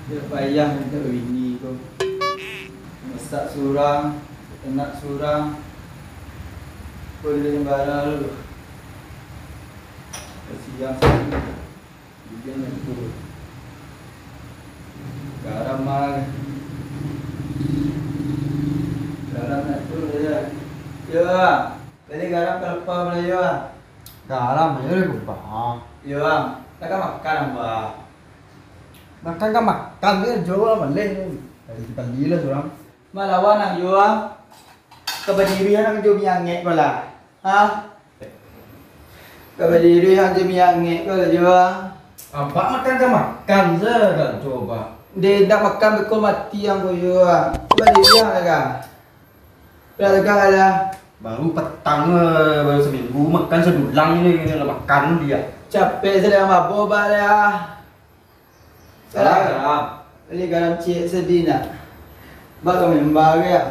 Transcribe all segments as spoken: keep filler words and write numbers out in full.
Dak payah mintak bini ko. Masak surang, tanak surang, keliling bara lu. Kasian sakik. Bikin itu. Garam mah. Garam nak tu je. Yo, Bang. Bali garam ka lapau Malayu, Bang. Garam ajo deh, Bang. Yo, Bang. Nak ka makan, Bang. Makan ka makan, jo lah maleh. Tadi kita bali lah surang. Malawan ang jo, Bang. Ka badiri ang jo mi angek ko lah. Ha? Ka badiri ang jo mi angek ko lah jo, Bang. Abak makan ka makan se, dak coba. Deh, dak makan beko mati ang ko jo, Bang. Badiri ang lah ka. Lah ka lah. Baru patang, eh, baru saminggu, makan sadulang ni, ni lah makan dia. Capek se lah mabok, Bang, lah. Salah, salah. Bali garam ciek sadih nak. Bak ka memba ke, ya?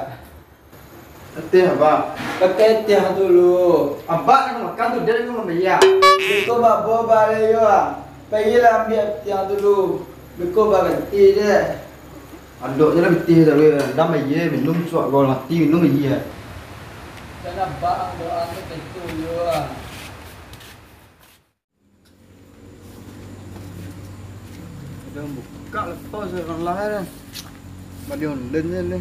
Ateh, Abak. Pakai ateh dulu. Abak nak makan tu, dia nak mambayar. Beko babo balayo, ah. Pagilah ambiak ateh dulu. Beko baganti je. Andok je lah pitih tadi. Dam aia, minum suak gol mati, minum aia. Kan Abak ang doa tu tentu yo, ah. Udah buka lepas orang lah dah. Bali online je ni.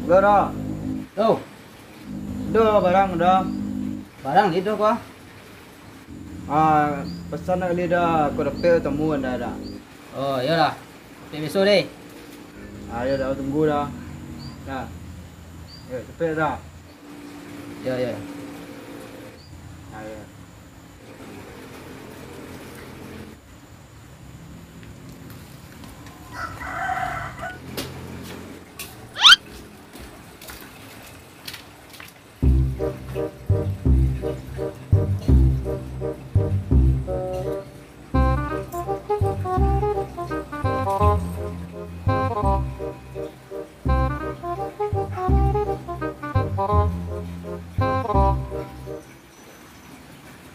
Udah dah. Oh. Dah barang dah. Barang di dah kau. Ah, pesan nak bali dah, kau dapek tamu dah dah. Oh, iyolah. Sampai besok deh. Ah, yo dah, tunggu dah. Dah. Yo, cepet dah. Yo, yo. Ah, yo.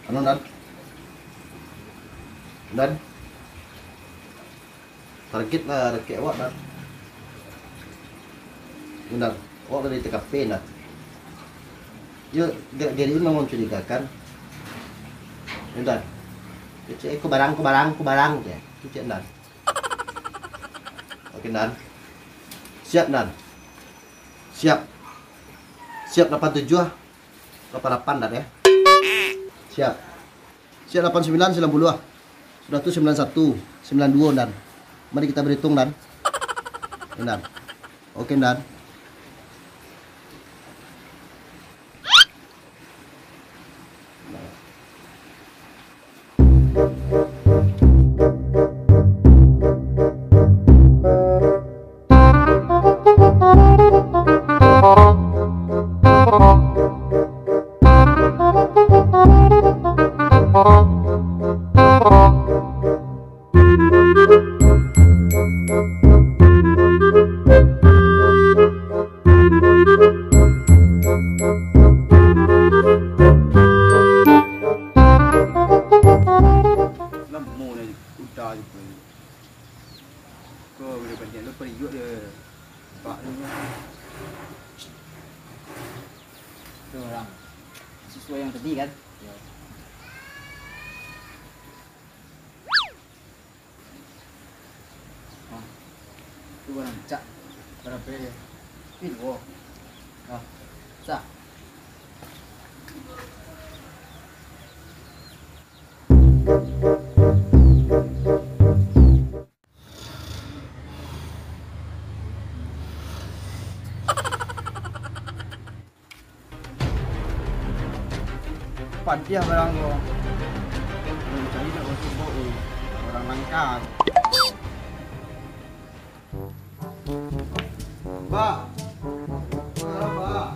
Anu, Dan. Dan. Target lah, target awak, Dan. Bentar, awak dari T K P, Dan. Yo, gerak-gerik ini memang mencurigakan. Bentar. Kecek, eh, ko barang, ko barang, ko barang, je. Kecek, Dan. Oke, Dan. Siap, Dan. Siap. Siap, lapan tujuh, ah. Lapan lapan, Dan, ya. Siap. Siap, lapan sembilan, sembilan puluh, ah. Sudah tu sembilan satu, sembilan dua, Dan. Mari kita berhitung, Dan. Ini, Dan. Oke, Dan. Lamo lah udah je pun. Ko boleh baliak lo, periuk je. Pak ni. Tu orang. Sesuai yang tadi kan? Ya. Ah, tu barang cak. Barang apa dia? Pin, oh. Ah, cak. Padiah barang ko. Cari nak masuk bau, eh. Orang langka. Mbak. Mbak.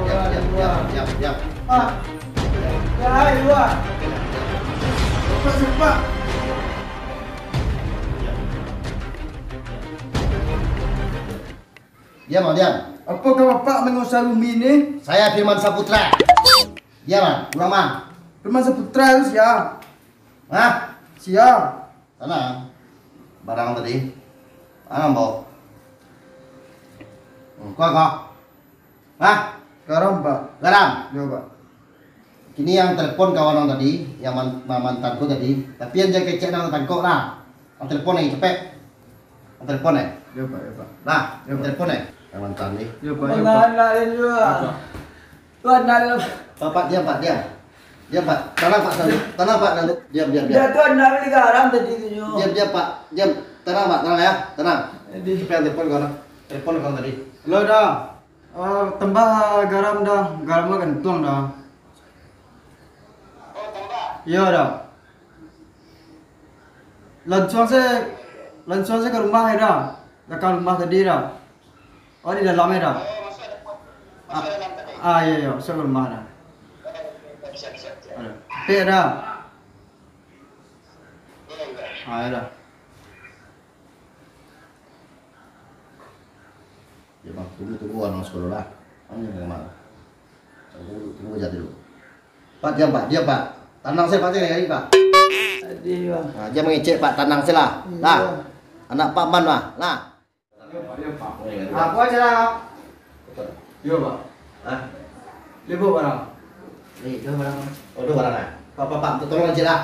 Diam, diam, diam, diam, diam. Ah. Ya, hai, luar. Pak. Diam, Bang, diam. Apakah Bapak menguasai bumi ini? Saya Firman Saputra. Diam, Bang. Pulang, Bang. Firman Saputra itu sia? Hah? Sia? Tanang. Barang tadi. Tanang, Bang. Hmm, kau, kau. Hah? Garam, Pak. Garam? Yo, Pak. Kini yang telepon kawan ang tadi, yang man-, ma-, mantan ko tadi, tapi yang jan kecek nan tangkok lah. Ang telepon eh, cepek. Ang telepon eh. Yo, Pak, yo, Pak. Lah, yo, ang telepon eh. Yang mantan ni. Yo, Pak, yo, Pak. Mangan lah dia juga. Apa? Tuan dah. Pak, Pak, diam, Pak, diam. Diam, Pak. Tanang, Pak, tanang. Tanang, Pak, tanang. Diam, diam, diam. Dah, Tuan dah beli garam tadi tu, nyo. Diam, diam, Pak. Diam. Tanang, Pak, tanang ya. Tanang. Jadi. Cepek ang telepon kawan ang. Telepon kawan tadi. Halo, dah. Ah, tambah garam dah, garam lah gantuang dah. Iyo dah. Lansuang se, lansuang se ka rumah e dah. Ka rumah tadi dah. Oh, di dalam e dah. Ah, ah, iyo, iyo, masuak ka rumah dah. Aduh. Pek dah. Ah, iyo dah. Ya, Bang, tunggu, tunggu, anak sekolah lah. Kamu jangan marah. Tunggu, tunggu aja dulu. Pak, diam, Pak, diam, Pak. Tanang sajo, Pak, jangan lari, Pak. Aduh, Bang. Nah, jan mangecek, Pak, tanang sajo lah. Iyo. Lah. Anak Pak Man lah. Lah. Aku aja lah. Yo, Pak. Hah? Libur barang. Eh, itu barang. Oh, itu barang, eh? Pak, Pak, Pak, tolong aja lah.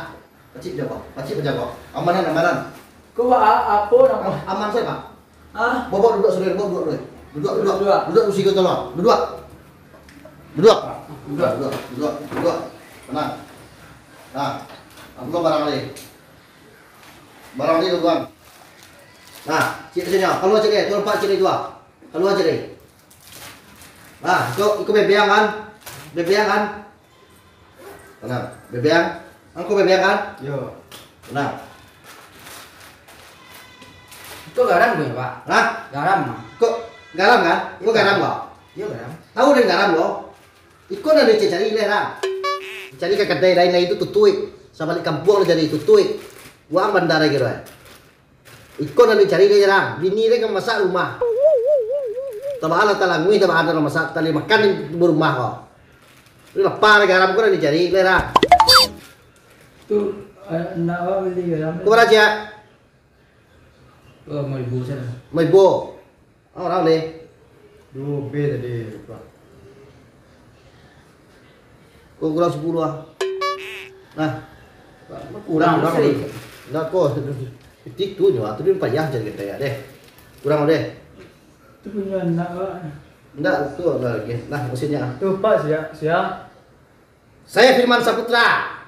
Pacik jago, pacik jago. Amanan, amanan. Ko, Pak, a-, apo namo? Aman sajo, Pak. Ah? Bawa, bawa duduak sini, bawa duduak dulu. Duduak, duduak. Duduak. Duduak di situ tolong. Duduak. Duduak. Duduak. Duduak, duduak, duduak. Tenang. Nah, ambil barang ni. Barang ni, tuan. Nah, cik sini, ah. Kalau cik ni, tuan Pak cik ni dua. Kalau cik ni. Nah, iko, iko bebeang kan? Bebeang kan? Tenang. Bebeang. Angko bebeang kan? Yo. Tenang. Iko garam ko, Pak? Hah? Garam, Pak. Kok garam kan? Iko garam ko? Iyo, garam. Tahu dari garam ko? Iko nan dicari lai, Rang. Cari ka kadai lain lai tu tutuik. Sabalik kampuang cari tutuik. Uang bandar lagi, Rang. Iko nan dicari lai, Rang. Bini lai ka masak rumah. Tabaan lah talanguih, tabaan lah masak, tali makan di rumah ko. Ni lapar, garam ko nan dicari lai, Rang. Tu, eh, nak awak beli garam. Ko bara, Cik? Oh, limo ribu sajo. Limo ribu. Ah, urang leh. Duo B tadi, Pak. Ko kurang sapuluah ah. Nah. Kurang, kurang. Ndak ko. Itu nyo, atu payah cari ketek deh. Kurang deh. Tu punyo anak, Pak. Ndak, tu ado lagi. Nah, mesinnya. Tu, Pak, siap, siap. Saya Firman Saputra.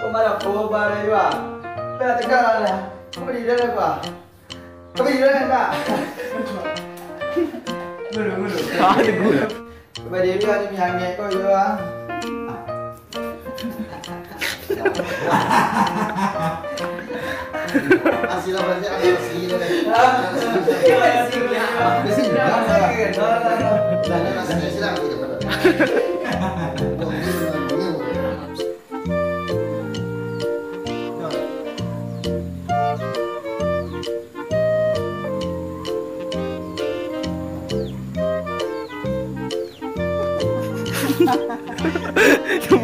Ko marah ko bare jua. Dah tegak lah dah. Ko berdiri dah, Pak. Ko berdiri dah, Pak. Ngulu, ngulu. Ah, tegur. Ko berdiri dah, ni mihangek ko jua. Masih lah, masih ada nasi, ada nasi. Di sini, dah, dah. Dah, dah, nasi, nasi, dah.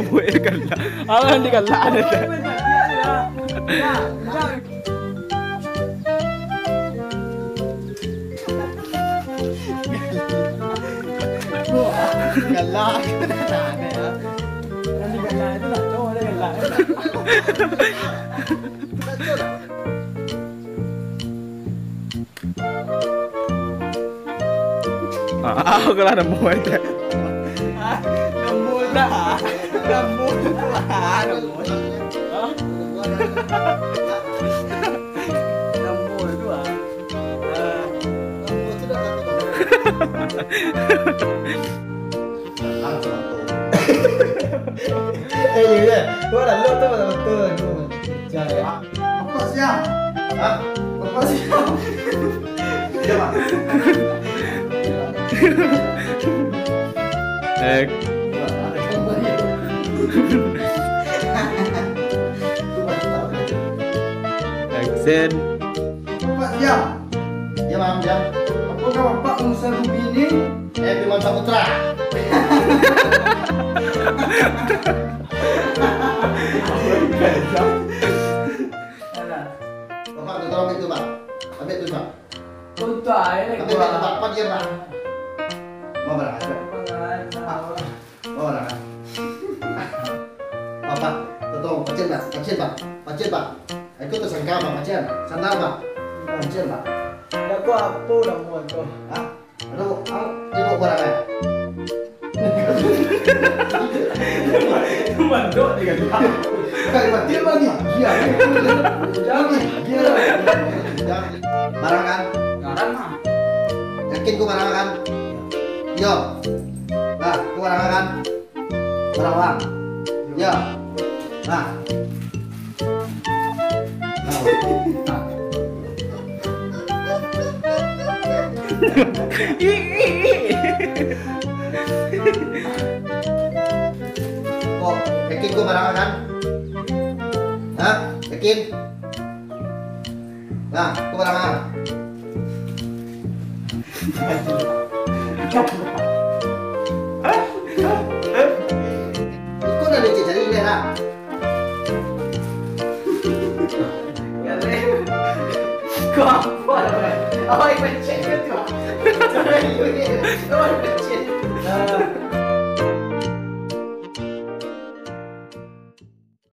Buek galak. Alah, ni galak ada. Galak. Nanti galak itu lah, cowok dia galak. Ah, aku lah nemu aja. Nemu lah. Nemu lah. Nemu. Nemu itu ah. Ah. Nemu itu dah satu. Eh, iya, iya. Gua dah lo tu, betul, betul. Jangan. Bapak siap. Hah? Bapak siap. Iya, Pak. Eh. Action. Bapak siap. Iya, Bang, siap. Apakah Bapak Musa Rubini? Eh, Firman Saputra. Bapak, tu tolong itu, Bang. Ambil tu, Bang. Kau tu aja lah. Ambil tu, Bang. Kau diam, Bang. Mau barang, Bang. Mau barang. Bapak, tolong, pacin, Pak. Pacin, Pak. Pacin, Pak. Aku tersangka, Pak. Pacin. Sandal, Pak. Pacin, Pak. Dah kau apa dah mau tu? Hah? Aduh, ang, ibu barang, eh? Mandok dia kan. Bukan, Pak. Dia bagi. Iya, iya. Jangan. Iya. Jangan. Barang kan? Barang mah. Yakin kau barang kan? Yo. Nah, kau barang kan? Barang-barang. Yo. Nah. Nah. Kok, yakin kau barang kan? Hah? Yakin? Nah, kau barang kan? Iko nan licik cari ilah lah. Kau apa? Awak pencet ke tu? Awak pencet. Nah.